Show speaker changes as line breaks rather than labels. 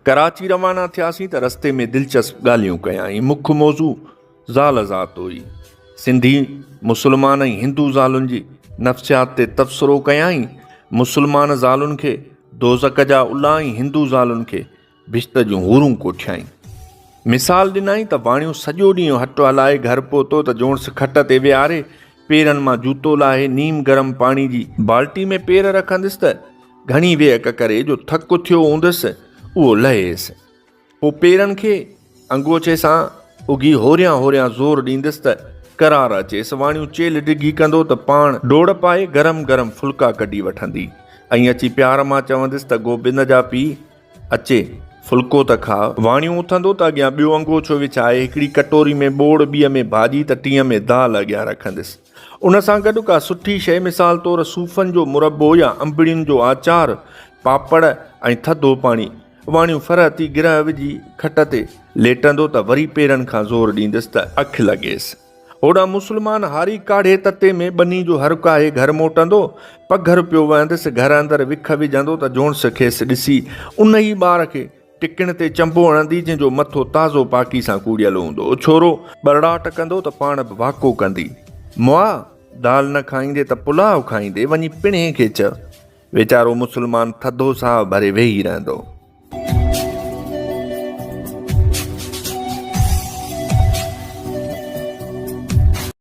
ڪراچي روانا ٿياسين ته رستي ۾ دلچسپ ڳالهيون ڪيائين. مک موضوع زال ذات هئي. سنڌي مسلمان ۽ هندو زالن جي نفسيات تي تبصرو ڪيائين. مسلمان زالن کي دوزخ جا الا ۽ هندو زالن کي بھشت جون حورون ڪوٺيائين. مثال ڏنائين ته واڻيو سڄو ڏينهن هٽ هلائي گهر پهتو ته جوڻس کٽ تي ويهاري پيرن مان جوتو لاهي نيم گرم پاڻي جي بالٽي ۾ پير رکندس ته گهڻي ويهڪ ڪري جو ٿڪ ٿيو هوندس اهو لهيس. پوء پيرن کي انگوڇي سان اگهي هوريان هوريان زور ڏيندس ته قرار اچيس. واڻيو چيلهه ڊگهي ڪندو ته پاڻ ڊوڙ پائي گرم گرم ڦلڪا ڪڍي وٺندي ۽ اچي پيار مان چوندس ته گوبند جا پيء اچي ڦلڪو ته کاء. واڻيو اٿندو ته اڳيان ٻيو انگوڇو وڇائي هڪڙي ڪٽوري ۾ ٻوڙ، ٻيء ۾ ڀاڄي ته ٽينء ۾ دال اڳيان رکندس. ان سان گڏ ڪا سٺي شيء مثال طور صوفن جو مربو يا انبڙين جو آچار، پاپڙ ۽ ٿڌو پاڻي. واڻيو فرحتي گرهه وجهي کٽ تي ليٽندو ته وري پيرن کان زور ڏيندس ته اک لڳيس. هوڏانهن مسلمان هاري ڪاڙهي تتي ۾ ٻني جو هر ڪاهي گهر موٽندو، پگهر پيو وهندس، گهر اندر وک وجهندو ته جوڻس کيس ڏسي انهي ٻار کي ٽڪڻ تي چنبو هڻندي جنهن جو مٿو تازو پاڪي سان ڪوڙيل هوندو. ڇورو ٻرڙاٽ ڪندو ته پاڻ به واڪو ڪندي، مئا! دال نه کائيندي ته پلاء کائيندي، وڃي پڻهين کي چئه. ويچارو مسلمان ٿڌو ساهه ڀري ويهي رهندو.